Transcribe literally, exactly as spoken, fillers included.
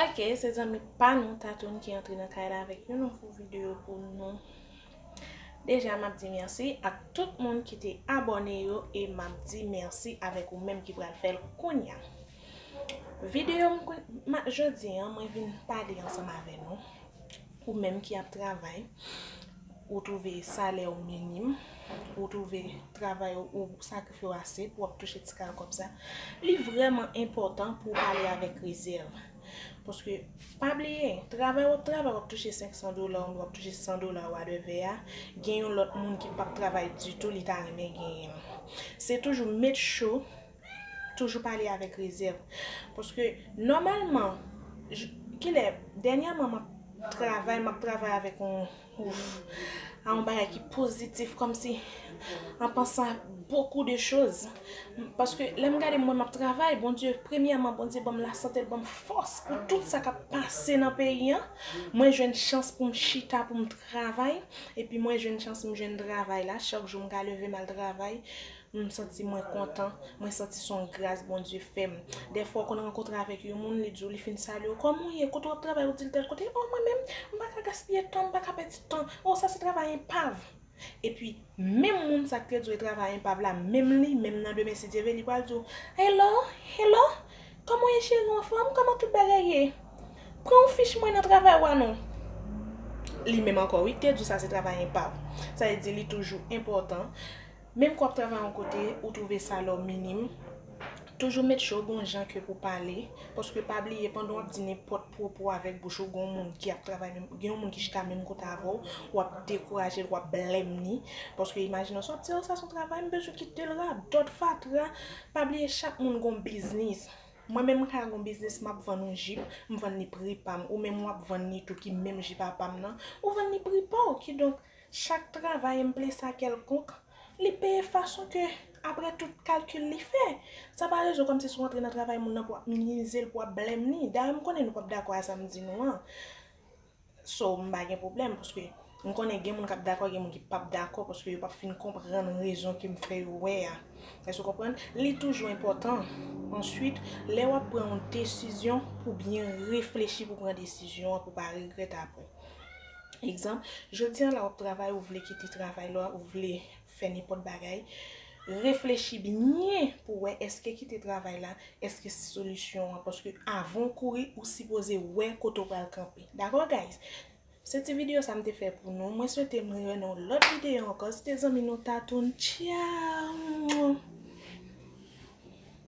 Ok, se zanmi pa nou Tatoun ki antre nan kay la avèk yon nouvo videyo pou nou. Deja, m ap di mèsi ak tout moun ki te abòne yo e m ap di mèsi avèk ou menm ki pral fè l kounye a. Videyo m jodi a, mwen vin pale ansanm avè nou. Ou menm ki ap travay, ou twouve salè w minim, ou twouve travay ou, ou sakrifye w ase pou w ap touche ti kal kòb sa, li vrèman enpòtan pou w pale avèk rezèv. Paske, pa bliye, travay w ap travay, w ap touche senk san dola, w ap touche san dola, whatever a, gen yon lòt moun ki p ap travay ditou, li ta renmen genyen l. Se toujou make sure, toujou pale avèk rezèv. Paske, nòmalman, kilè, dènyèman, m ap travay, m ap travay avèk yon, ouf, a yon bagay ki pozitif, kòmsi, en pensant beaucoup de choses. Paske, lè m gade mwen, m ap travay, Bondye, premyèman, Bondye ban m lasante, l ban m fòs pou tout sa k ap pase nan peyi an. Mwen jwenn chans pou m chita, pou m travay. Epi mwen jwenn chans, m jwenn travay la. Chak jou, m ka leve, m al travay. M santi mwen kontan, mwen santi se yon gras Bondye fè m. Dèfwa, w konn rankontre avèk yon moun, li di w, li fin salye w, kòman w ye, kote w ap travay, ou di l tèl kote, o, mwen menm, m pa ka gaspiye tan, m pa ka pèdi tan, o, sa se travay enpav. Epi, menm moun sa k te di w e travay enpav la, menm li, menm nan demen, si Dye vle, li pral di w, hello, hello, kòman w ye, cheri, w anfòm, kòman tout bagay ye? Pran yon fich mwen nan travay w a non. Li menm ankò, wi, k te di w sa se travay enpav. Sa vle di, li toujou enpòtan. Menm ke w ap travay yon kote, ou twouve salè w minim, toujou make sure gen yon jan ke pou pale, paske pa bliye, pandan w ap di nenpòt pwopo avèk bouch ou, gen yon moun ki ap travay menm, gen yon moun ki chita menm kote avè w, w ap dekouraje l, w ap blame li, paske imajine w, si w ap di, o, sa se yon travay, m bezwen kite l radòt fatra. Pa bliye, chak moun gen yon biznis. Mwen menm, m ka gen yon biznis, m ap vann yon jip, m vann li pri pa m, ou menm w ap vann li tou ki menm jip a pa m nan, ou vann li pri pa w. Kidonk, chak travay, enpleso kèlkonk, li peye fason ke, apre tout kalkil li fè. Sa pa rezon kòmsi si w antre nan travay moun nan pou w ap minimize l, pou w ap blame li. Dayè, m konnen nou p ap dakò a sa m di nou an. So, m pa gen pwoblèm, paske m konnen gen moun k ap dakò, gen moun ki p ap dakò, paske yo p ap fin konprann rezon ke m fè yo wè a. Èske w konprann? Li toujou enpòtan. Answit, lè w ap pran yon desizyon, pou byen reflechi pou pran desizyon an, pou pa regrèt apre. Egzanp, jodi a la w ap travay, ou vle kite travay la, ou vle fè nenpòt bagay, reflechi byen pou wè èske kite travay la, èske se solisyon an, paske avan w kouri, ou sipoze wè kote w pral kanpe. Dakò, guys? Se ti videyo sa m te fè pou nou. Mwen swete m rive nan yon lòt videyo ankò. Se te zanmi nou Tatoun. Tchaw!